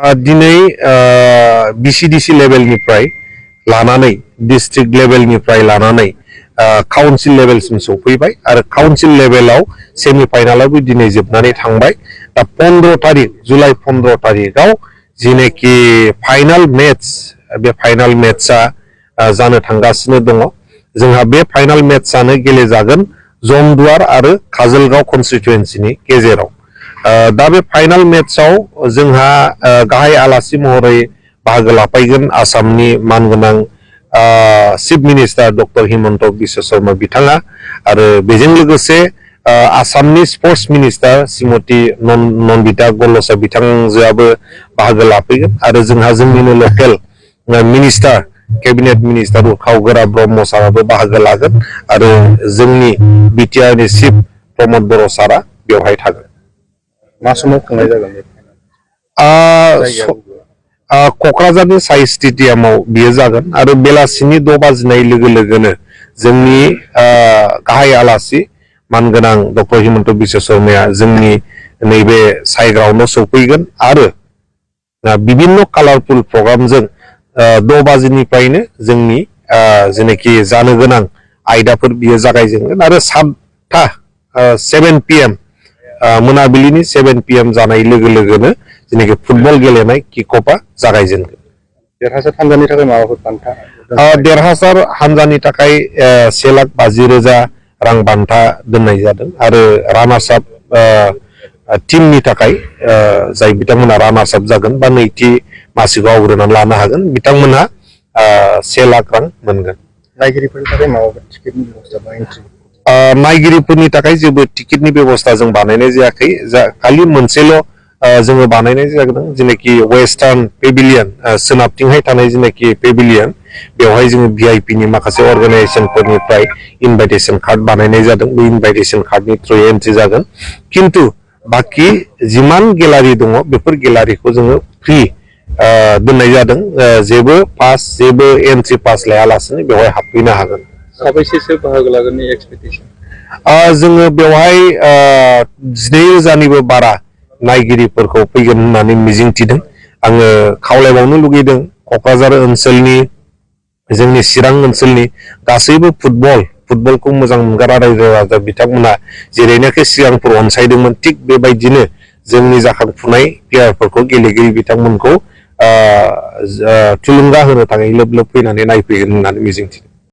दिनै BCDC लेभेलनिफ्राय लानानै डिस्ट्रिक्ट लेभेलनिफ्राय लानानै काउन्सिल लेभेलसिम सौफैबाय आरो काउन्सिल लेभेलाव सेमिफाइनालाबो दिनै जोबनानै थांबाय। दा 15 तारिख जुलाइ 15 तारिखआव जिनेखि फाइनाल मेट्स बे फाइनाल मेट्सआ जानो थांगासिनो दङ। जोंहा बे फाइनाल मेट्सआनो गेलेजागोन जमदुवार आरो काजलगांव कन्स्टिटुएन्सिनि गेजेराव। दा बे फाइनाल मेट्सआव जोंहा गाहाय आलासि महरै बाहागो लाफैगोन आसामनि मानगोनां chief minister doctor Himanta Biswa Sarma बिथाङा आरो बेजों लोगोसे आसामनि स्पर्ट्स मिनिस्टार श्रीमती नन्दिता गलसा बिथांजोआबो बाहागो लाफैगोन आरो जोंहा जोंनिनो local minister cabinet minister Urkhao Brahma साराबो बाहागो लागोन आरो जोंनि बिटिआरनि चिफ प्रमद बर' सारा बेवहाय थागोन। मा समाव खुंनाय जागोन? क'क्राझारनि साइ स्टेडियामाव बियो जागोन आरो बेलासिनि 6 बाजिनाय लोगो लोगोनो जोंनि गाहाय आलासि मानगोनां डक्टर हिमन्त बिश्व शर्माया जोंनि नैबे साइ ग्राउन्डआव सौफैगोन आरो विभिन्न कालारफुल प्रग्रामजों 6 बाजिनिफ्रायनो जोंनि जेनेखि जानो गोनां आयदाफोर बियो जागायजेनगोन आरो 7 PM मोनाबिलिनि 7 PM जानाय लोगो लोगोनो जेनेखि फुटबल गेलेनाय किकअफआ जागायजेनगोन। देरहासार हानजानि थाखाय माबाफोर बान्था? देरहासार हानजानि थाखाय 1,50,000 रां बान्था दोननाय जादों आरो रानार्स आप टीमनि थाखाय जाय बिथांमोना रानार्स आप जागोन बा नैथि मासिखौ आवग्रिनानै लानो हागोन बिथांमोनहा 1 लाख रां मोनगोन। नायगिरिफोरनि थाखाय माबाफोर टिकेटनि बेबस्था बा एन्ट्रि? नायगिरिफोरनि थाखाय जेबो टिकेटनि बेबस्था जों बानायनाय जायाखै। खालि मोनसेल' जोङो बानायनाय जादों जेनेखि वेस्टार्न पेभिलियन सोनाबथिंहाय थानाय जेनेखि पेभिलियन बेवहाय जोङो VIP नि माखासे अर्गानाइजेशनफोरनिफ्राय इनभाइटेशन कार्ड बानायनाय जादों। बे इनभाइटेशन कार्डनि थ्रुयै एन्ट्रि जागोन किन्तु बाखि जिमान गेलारि दङ बेफोर गेलारिखौ जोङो फ्रि दोननाय जादों। जेबो पास जेबो एन्ट्रि पास लायालासेनो बेवहाय हाबफैनो हागोन। साबैसेसो बाहागो लागोननि एक्सपेक्टेशन? जोङो बेवहाय 12,000निबो बारा नायगिरिफोरखौ फैगोन होननानै मिजिंथिदों। आङो खावलायबावनो लुगैदों क'क्राझार ओनसोलनि जोंनि चिरां ओनसोलनि गासैबो फुटबलखौ मोजां मोनग्रा रायजो राजा बिथांमोना जेरैनाखि सिगांफोर अनसायदोंमोन थिग बेबायदिनो जोंनि जाखांफुनाय प्लेयारफोरखौ गेलेगिरि बिथांमोनखौ थुलुंगा होनो थाखाय लोब लोब फैनानै नायफैगोन होननानै मिजिंथिदों।